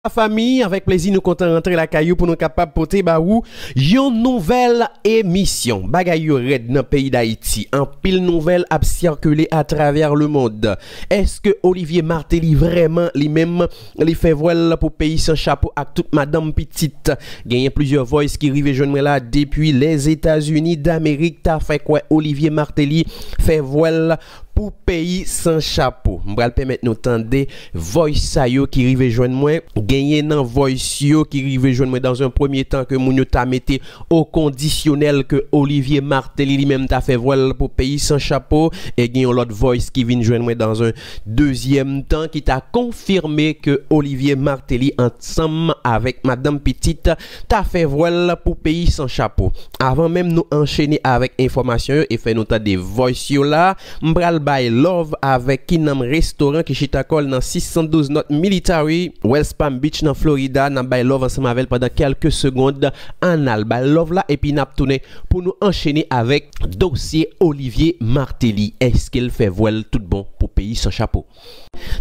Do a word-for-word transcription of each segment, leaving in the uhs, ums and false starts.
Fami, avèk plezi nou kontan rantre lakay ou pou nou kapab pote ba ou yon nouvèl emisyon. Bagay yo rèd nan peyi Dayiti. Anpil nouvèl ap sikile atravè lemonn. Èske Olivier Martelly vrèman li menm li fè vwèl pou peyi san chapo ak tout madanm pitit? Genyen plizyè voice ki rive jwenn mwen la depi Lèzetazini Damerik ta fè kwè Olivier Martelly fè vwèl pou peyi san chapo. M pral pèmèt nou tande voice sa yo ki rive jwenn mwen. Genyen nan voice yo ki rive jwenn mwen dans un premier temps ke moun yo ta mete o kondisyonèl ke Olivier Martelly li menm ta fè vwèl pou peyi san chapo. E gen yon lòt voice ki vin jwenn mwen dans un deuxième temps ki ta konfime ke Olivier Martelly ansanm avèk madanm pitit ta fè vwèl pou peyi san chapo. Avan menm nou anchene avèk enfòmasyon yo e fè nou tande voice yo la, m pral bay love avèk Kinanm Restoran ki chita kò l nan sis san douz North Military, West Palm Beach nan Florida. N ap bay love ansanm avè l pandan kèlke segond. Ann al bay love la epi n ap tounen pou nou anchene avèk dosye Olivier Martelly. Èske l fè vwèl tout bon pou peyi san chapo?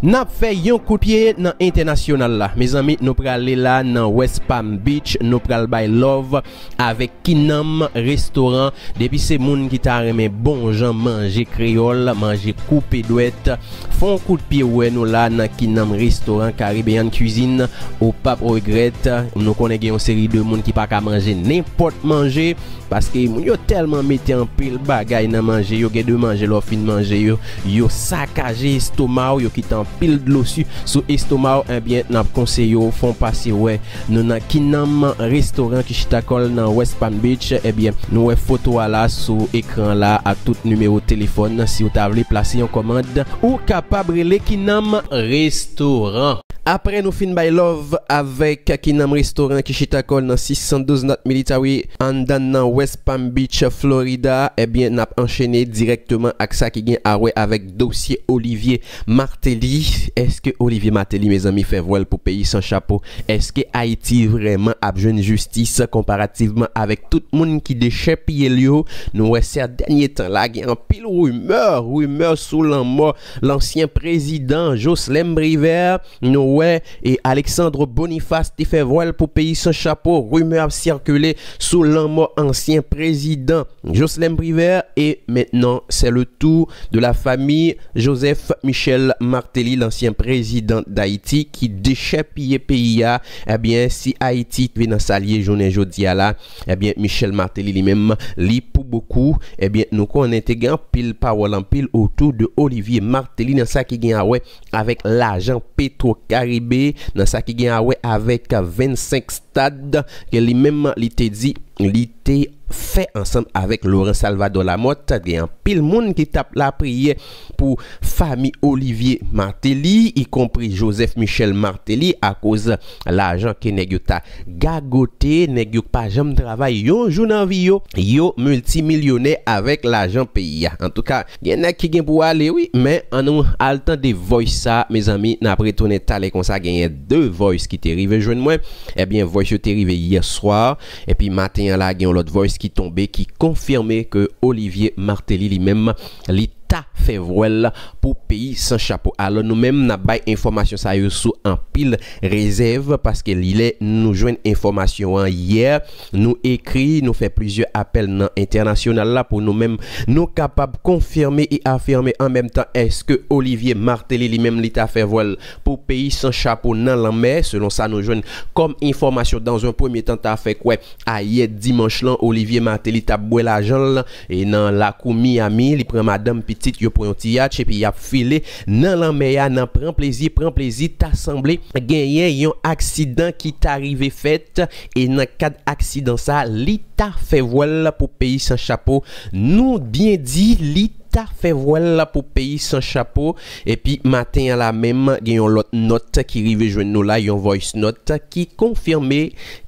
N ap fè yon kout pye nan entènasyonal la. Mezanmi, nou prale la nan West Palm Beach. Nou pral bay love avèk Kinanm Restoran. Depi se moun ki ta renmen bon jan manje kreyòl, manje koupe dwèt, fè yon kout pye wè nou la nan Kinanm Restoran, Caribbean Cuisine, ou p ap regrèt. Nou konnen gen yon seri de moun ki pa ka manje nenpòt manje. Paske moun yo tèlman mete anpil bagay nan manje yo, gen de manje lè w fin manje yo, yo sakaje estoma w, yo kite anpil dlo si sou estoma w, ebyen, n ap konseye w fè w pase wè nou nan Kinanm Restoran ki chita kò l nan West Palm Beach. Ebyen, nou wè foto a la sou ekran la ak tout nimewo telefòn. Si w ta vle plase yon kòmand, ou kapab rele Kinanm Restoran. Apre nou fin bay love avèk Kinanm Restoran ki chita kò l nan sis san douz North Military anndan nan West Palm Beach, Florida, ebyen, n ap anchene dirèkteman ak sa ki gen a wè avèk dosye Olivier Martelly. Èske Olivier Martelly, mezanmi, fè vwèl pou peyi san chapo? Èske Ayiti vrèman ap jwenn jistis konparativman avèk tout moun ki dechèpiye l yo? Nou wè sè dènye tan la, gen anpil rimè, rimè sou lanmò lansyen prezidan Jocelerme Privert. Nou wè e Alexandre Boniface te fè vwèl pou peyi san chapo. Rimè ap sikile sou lanmò ansyen prezidan Jocelerme Privert. E mentnan, c'est le tour de la famille Joseph Michel Martelly, lansyen prezidan Dayiti ki dechèpiye peyi a. Ebyen, si Ayiti rive nan sa l ye jounen jodi a la, ebyen, Michel Martelly li menm, li pou bokou. Ebyen, nou konnen te gen anpil pawòl, anpil otou de Olivier Martelly nan sa ki gen a wè avèk lajan Petro Caribe, nan sa ki gen a wè avèk vennsenk stad ke li menm li te di li te fè ansanm avèk Laurent Salvador Lamothe. Gen anpil moun ki t ap lapriyè pou fami Olivier Martelly, ikonpri Joseph Michel Martelly, akoz lajan ke nèg yo ta gagote, nèg yo pa janm travay yon jou nan vi yo, yo miltimilyonè avèk lajan peyi a. Antouka, gen nèg ki gen pou ale, wi, men ann nou al tande voice sa, mezanmi, n ap retounen talè konsa, genyen de voice ki te rive jwenn mwen. Ebyen, voice yo te rive yè swa, epi maten an la, gen yon lòt voice ki tonbe, ki konfime ke Olivier Martelly li menm, li ta fè vwèl pou peyi san chapo. Alò, nou menm, n ap bay enfòmasyon sa yo sou anpil rezèv, paske lè nou jwenn enfòmasyon an yè, nou ekri, nou fè plizyè apèl nan entènasyonal la pou nou menm, nou kapab konfime e afime an menm tan èske Olivier Martelly li menm li ta fè vwèl pou peyi san chapo nan lanmè, selon sa nou jwenn kòm enfòmasyon dans un premier temps ta fè kwè ayè dimanch lan, Olivier Martelly t ap bwè lajan l e nan lakou Miami, li pran madanm pitit yo pran yon ti yatch epi y ap file nan lanmè a, nan pran plezi, pran plezi, ta sanble genyen yon aksidan ki ta rive fèt e nan kad aksidan sa, li ta fè vwèl pou peyi san chapo. Nou byen di, li ta fè vwèl pou peyi san chapo. Epi maten an la menm, gen yon lòt nòt ki rive jwenn nou la, yon voice note ki konfime,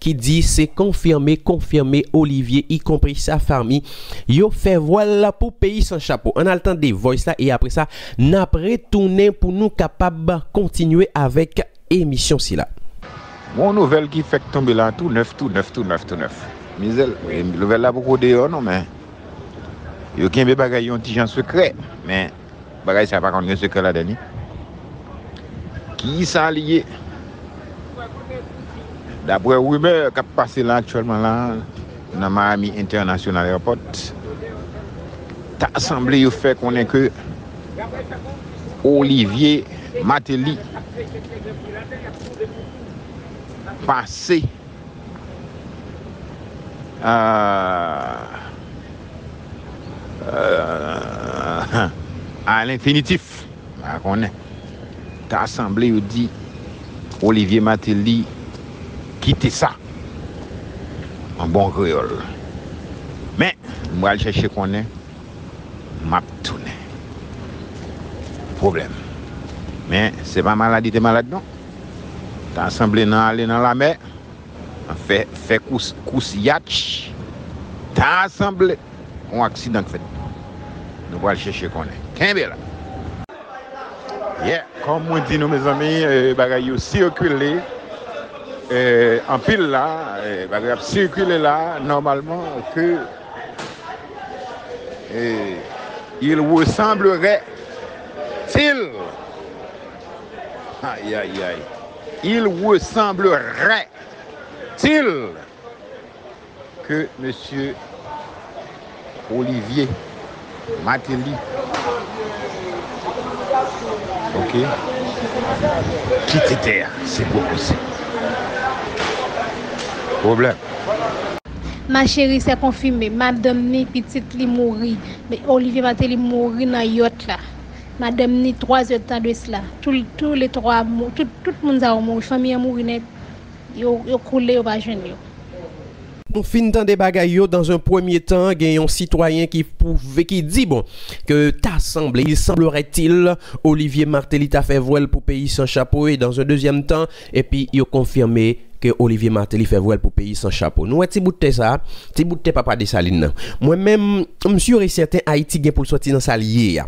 ki di se konfime, konfime Olivier, ikonpri sa fami, yo fè vwèl pou peyi san chapo. Ann al tande voice la e apre sa, n ap retounen pou nou kapab kontinye avèk emisyon sila. Gon nouvèl ki fèk tonbe la, tou nèf, tou nèf, tou nèf, tou nèf. Mizèl, nouvèl la poko deyò non, men yo kenbe bagay yon ti jan sekrè, men bagay sa pa konn gen sekrè ladan li. Kisa li ye? Daprè rimè k ap pase la aktyèlman la nan Miami International Airport, ta sanble yo fè konnen ke Olivier Martelly pase euh, euh, à l'infinitif. Pa konnen. Ta sanble yo di Olivier Martelly kite sa. An bon kreyòl. Men, m pral chèche konnen, m ap tounen. Pwoblèm. Men, se pa malad li te malad non. Ta sanble nan ale nan lamè. Fè, fè kous, kous yatch. Ta sanble yon aksidan k fèt. Nou pral chèche konnen. Kenbe la. Yeah, kòm mwen di nou, mezanmi, eh, bagay yo sikile, eh, anpil la, eh, bagay ap sikile la, nòmalman, ke, eh, il ressemblerait-il, aïe, aïe, aïe, il ressemblerait-il que Monsieur Olivier Martelly, ok, kite tè a, se pwopoze. Pwoblèm. Ma chérie, c'est confirmé. Madanm ni, pitit li mouri. Men Olivier Martelly mouri nan yòt la. Madanm ni, twa zè tan de sila. Tou, tou le twa mou-, tout, tout moun sa yo mouri. Fanmi an mouri nèt. Yo, yo koule, yo pa jwenn yo. Nou fin tande bagay yo, dans un premier temps, gen yon sitwayen ki pwouve, ki di, bon, ke ta sanble, il semblerait-il, Olivier Martelly ta fè vwèl pou peyi san chapo, et dans un deuxième temps, epi yo konfime ke Olivier Martelly fè vwèl pou peyi san chapo. Nou wè ti bout tè sa, ti bout tè papa Desalin nan. Mwen menm, m si e sèten Ayiti gen pou l sòti nan sa l ye a.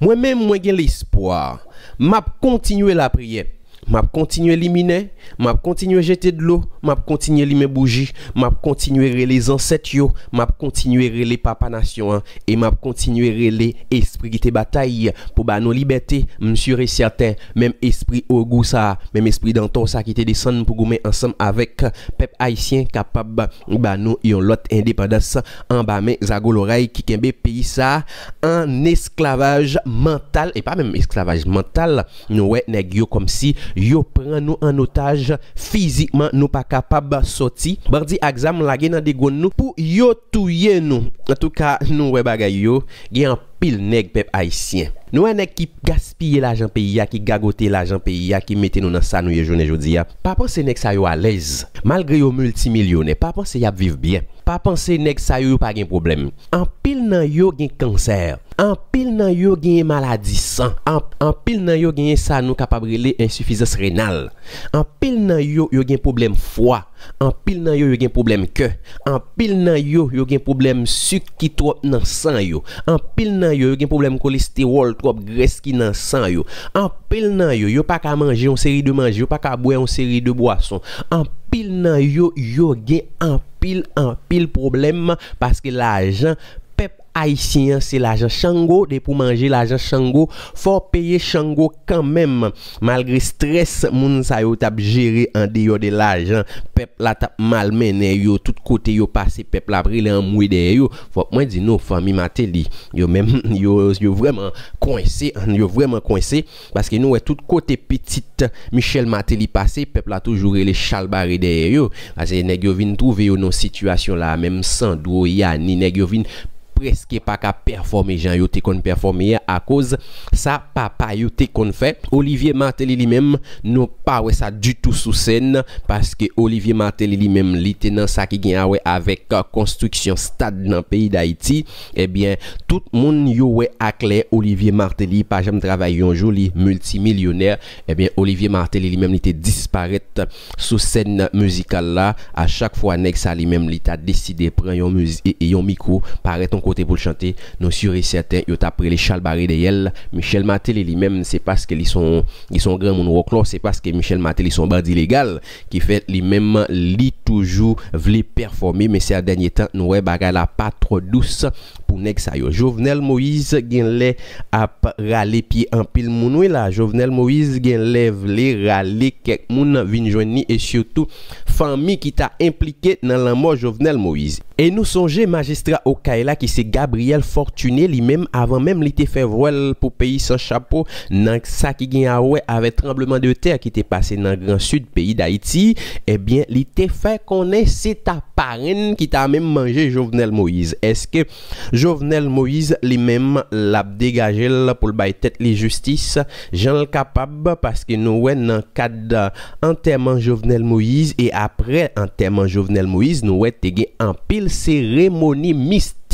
Mwen menm, mwen gen lespwa. M ap kontinye lapriyè. M ap kontinye liminè, m ap kontinye jete dlo, m ap kontinye limen bouji, m ap kontinye rele zansèt yo, m ap kontinye rele papa nasyon an, e m ap kontinye rele espri ki te batay pou ba nou libète. M si e sèten, menm espri ogou sa, menm espri dantò sa ki te desann pou goumen ansanm avèk pèp ayisyen kapab ba nou yon lòt endepandans anba men zago loray ki kenbe peyi sa an esklavaj mantal, e pa menm esklavaj mantal, nou wè nèg yo kòmsi yo pran nou an otaj fizikman, nou pa kapab sòti. Bandi ak zam lage nan degonn nou pou yo touye nou. Antouka, nou wè bagay yo, gen anpil nèg pèp ayisyen. Nou wè nèg ki gaspiye lajan peyi a, ki gagote lajan peyi a, ki mete nou nan sa nou ye jounen jodi a. Pa panse nèg sa yo alèz. Malgre yo miltimilyonè, pa panse y ap viv byen. Pa panse nèg sa yo, yo pa gen pwoblèm. Anpil nan yo gen kansè. Anpil nan yo genyen maladi san. An-, anpil nan yo genyen sa nou kapab rele ensifizans renal. Anpil nan yo, yo gen pwoblèm fwa. Anpil nan yo, yo gen pwoblèm kè. Anpil nan yo, yo gen pwoblèm sik ki twòp nan san yo. Anpil nan yo, yo gen pwoblèm kolestewòl, twòp grès ki nan san yo. Anpil nan yo, yo pa ka manje yon seri de manje, yo pa ka bwè yon seri de bwason. Anpil nan yo, yo gen anpil, anpil pwoblèm paske lajan pèp ayisyen an se lajan chango, depi w manje lajan chango, fò w peye chango kanmenm. Malgre strès moun sa yo t ap jere andeyò de lajan, pèp la t ap malmennen yo, tout kote yo pase, pèp la ap rele anmwe dèyè yo. Fòk mwen di nou, fanmi Martelly, yo menm, yo, yo vrèman kwense, yo vrèman kwense, paske nou wè tout kote pitit Michel Martelly pase, pèp la toujou rele chalbare dèyè yo. Paske nèg yo vin twouve yo nan sitiyasyon la, menm Sandro, Yani, nèg yo vin prèske pa ka pèfòme jan yo te konn pèfòme a, akoz sa papa yo te konn fè. Olivier Martelly li menm, nou pa wè sa ditou sou sèn, paske Olivier Martelly li menm, li te nan sa ki gen a wè avèk, euh, konstriksyon stad nan peyi Dayiti. Ebyen, tout moun yo wè aklè Olivier Martelly pa janm travay yon jou, li miltimilyonè. Ebyen, Olivier Martelly li menm, li te disparèt sou sèn mizikal la. A chak fwa nèg sa li menm, li ta deside pran yon mizi-, e, e yon mikwo, parèt yon kote, te pou l chante, nou si e sèten yo t ap rele chalbare dèyè l. Michel Martelly li menm, se paske li se yon, li se yon granmoun wòklò, se paske Michel Martelly se yon bandi legal ki fè li menm li toujou vle pèfòme, men sèdènye tan nou wè bagay la pa twò dous pou nèg sa yo. Jovenel Moïse genlè ap rale pye anpil moun wi la. Jovenel Moïse genlè vle rale kèk moun vin jwenn li e sitou fanmi ki ta enplike nan lanmò Jovenel Moïse. E nou sonje majistra Okay la ki se Gabriel Fortuné, li menm avan menm li te fè vwèl pou peyi san chapo nan sa ki gen a wè avèk tranbleman de tè ki te pase nan gran sid peyi Dayiti, ebyen li te fè konnen se ta parenn ki ta menm manje Jovenel Moïse. Èske Jovenel Moïse li menm l ap degaje l pou l bay tèt li jistis jan l kapab, paske nou wè nan kad antèman Jovenel Moïse e aprè antèman Jovenel Moïse nou wè te gen anpil seremoni mistik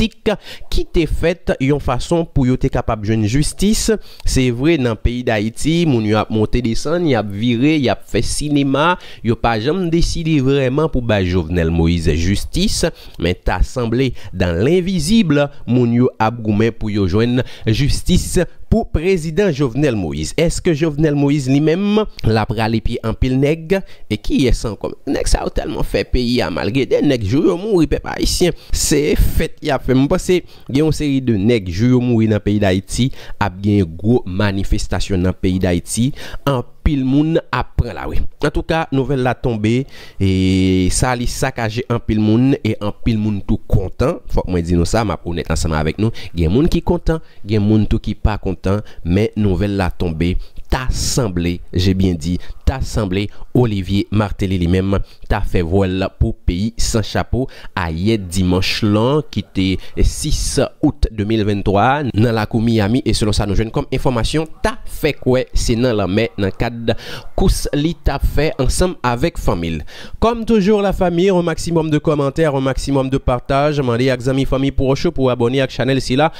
ki te fèt yon fason pou yo te kapab jwenn jistis. Se vre nan peyi Dayiti moun yo ap monte desann, y ap vire, y ap fè sinema, yo pa janm deside vrèman pou bay Jovenel Moïse jistis, men ta sanble dan lenvizib moun yo ap goumen pou yo jwenn jistis pou prezidan Jovenel Moïse. Èske Jovenel Moïse li menm l ap rale pye anpil nèg? E kiyès ankò? Nèg sa yo tèlman fè peyi a mal, gen de nèg jou yo mouri pèp ayisyen. Se fèt y ap fè. M panse gen yon seri de nèg jou yo mouri nan peyi Dayiti, ap gen gwo manifestasyon nan peyi Dayiti. Anpil moun ap pran lari. Antouka, nouvèl la tonbe. E sa li sakaje anpil moun e anpil moun tou kontan. Fòk mwen di nou sa, m ap onèt ansanm avèk nou. Gen moun ki kontan, gen moun tou ki pa kontan, men nouvèl la tonbe. Ta sanble, je byen di, ta sanble Olivier Martelly li menm ta fè vwèl pou peyi san chapo ayè dimanch lan ki te sis out de mil venntwa nan lakou Miami, e selon sa nou jwenn kòm enfòmasyon, ta fè kwè se nan lanmè nan kad kous li t ap fè ansanm avèk fanmi l. Comme toujours la famille, un maximum de commentaires, un maximum de partage, mande ak zanmi, fanmi, pwòch ou pou abòne ak chanèl sila.